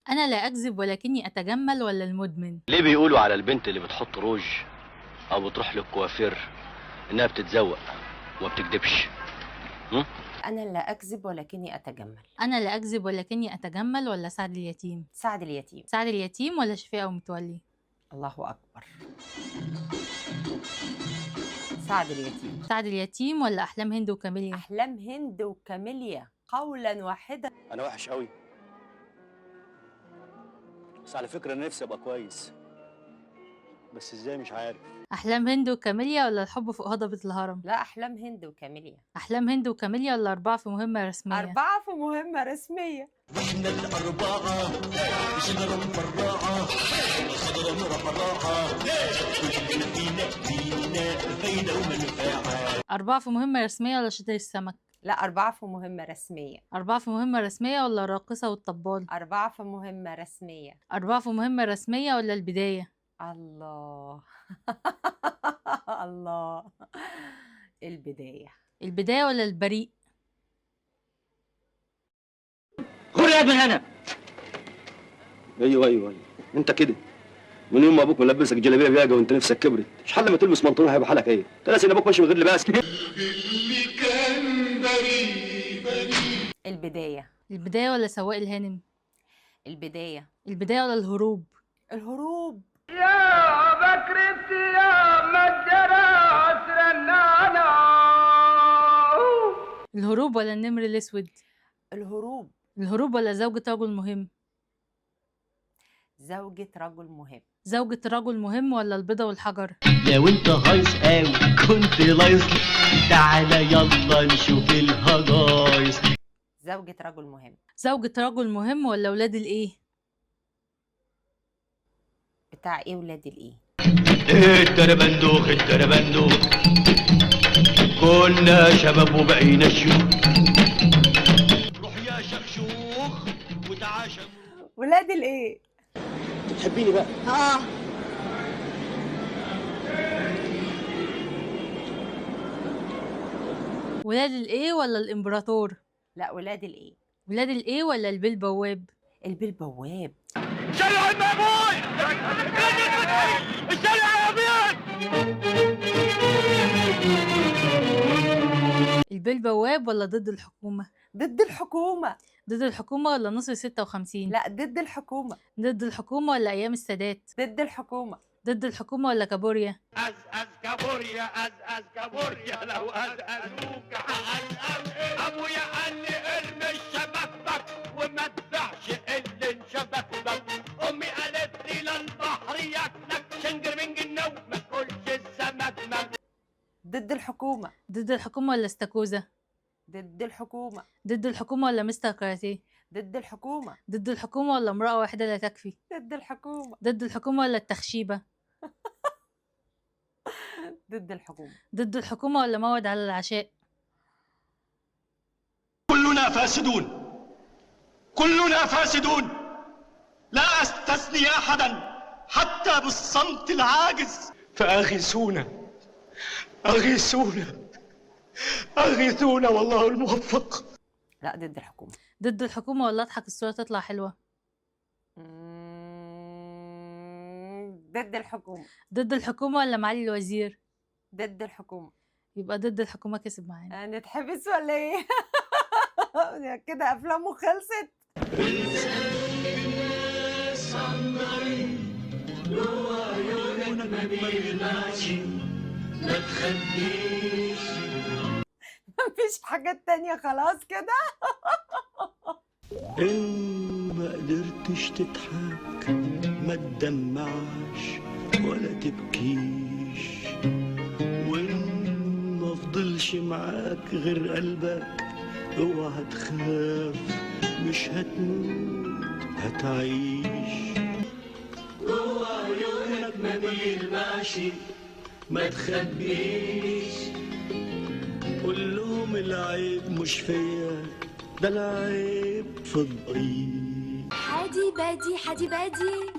أنا لا أكذب ولكني أتجمل ولا المدمن؟ ليه بيقولوا على البنت اللي بتحط روج او بتروح للكوافير انها بتتزوق وما بتكدبش؟ أنا لا أكذب ولكني أتجمل. أنا لا أكذب ولكني أتجمل ولا سعد اليتيم؟ سعد اليتيم. سعد اليتيم ولا شفيقة ومتولي؟ الله أكبر. سعد اليتيم. سعد اليتيم ولا أحلام هند وكاميليا؟ أحلام هند وكاميليا قولا واحدا. انا وحش قوي، بس على فكرة انا نفسي ابقى كويس، بس ازاي مش عارف. أحلام هند وكاميليا ولا الحب فوق هضبة الهرم؟ لا، أحلام هند وكاميليا. أحلام هند وكاميليا ولا أربعة في مهمة رسمية؟ أربعة في مهمة رسمية. احنا الأربعة شجرة مفرعة خضرة مرحرعة فينا فينا فايدة ومنفعة. أربعة في مهمة رسمية ولا شطير السمك؟ لا، أربعة في مهمة رسمية. أربعة في مهمة رسمية ولا الراقصة والطبال؟ أربعة في مهمة رسمية. أربعة في مهمة رسمية ولا البداية؟ الله الله، البداية. البداية ولا البريء؟ غور يا ابن هنا. ايوه ايوه ايوه، انت كده من يوم ما ابوك ملبسك جلابية بياجه وانت نفسك كبرت، مش حل ما تلبس بنطلون هيبقى حالك ايه؟ انت ناسي ان ابوك ماشي من غير لباس. اللي كان بريء بريء. البداية. البداية ولا سواق الهانم؟ البداية. البداية ولا الهروب؟ الهروب. يا بكرتي يا مجرى رنانا. الهروب ولا النمر الأسود؟ الهروب. الهروب ولا زوجة رجل مهم؟ زوجة رجل مهم. زوجة رجل مهم ولا البيضة والحجر؟ لو انت هايص قوي كنت لايص، تعالى يلا نشوف الهجايص. زوجة رجل مهم. زوجة رجل مهم ولا ولاد الإيه؟ بتاع ايه ولاد الايه؟ التربندوخ التربندوخ، كنا شباب وبقينا شيوخ. روح يا شخشوخ وتعاشى. ولاد الايه؟ بتحبيني بقى؟ اه. ولاد الإيه ولا الإمبراطور؟ لا، ولاد الايه. ولاد الإيه ولا البيه البواب؟ البيه البواب. شارع المأمون، الشارع الأبيض. البيه البواب ولا ضد الحكومة؟ ضد الحكومة. ضد الحكومة ولا نصر 56؟ لا، ضد الحكومة. ضد الحكومة ولا أيام السادات؟ ضد الحكومة. ضد الحكومة ولا كابوريا؟ أز أز كابوريا، أز أز كابوريا، لو أزأزوك هأزأز. أبويا قال لي ارمي شبكتك وما تبيعش اللي انشبكتك. أمي قالت لي لا البحر ياكلك شنجر من جنو ما تاكلش السمك مك. ضد الحكومة. ضد الحكومة ولا استاكوزا؟ ضد الحكومة. ضد الحكومة ولا مستر كاراتيه؟ ضد الحكومة. ضد الحكومة ولا امرأة واحدة لا تكفي؟ ضد الحكومة. ضد الحكومة ولا التخشيبة؟ ضد الحكومة. ضد الحكومة ولا موعد على العشاء؟ كلنا فاسدون، كلنا فاسدون، لا استثني احدا حتى بالصمت العاجز. فاغيثونا اغيثونا اغيثونا والله الموفق. لا، ضد الحكومة. ضد الحكومة ولا اضحك الصورة تطلع حلوة؟ ضد الحكومة. ضد الحكومة ولا معالي الوزير؟ ضد الحكومة. يبقى ضد الحكومة كسب معانا. نتحبس ولا ايه؟ كده افلامه خلصت. مفيش حاجات تانية خلاص كده. إن ما قدرتش تضحك ما تدمعش ولا تبكيش، وإن ما فضلش معاك غير قلبك اوعى تخاف، مش هتموت هتعيش. جوا عيونك ما بيلمعش ما تخبيش، قول لهم العيب مش فيا ده العيب في الضيق. حادي بادي حادي بادي.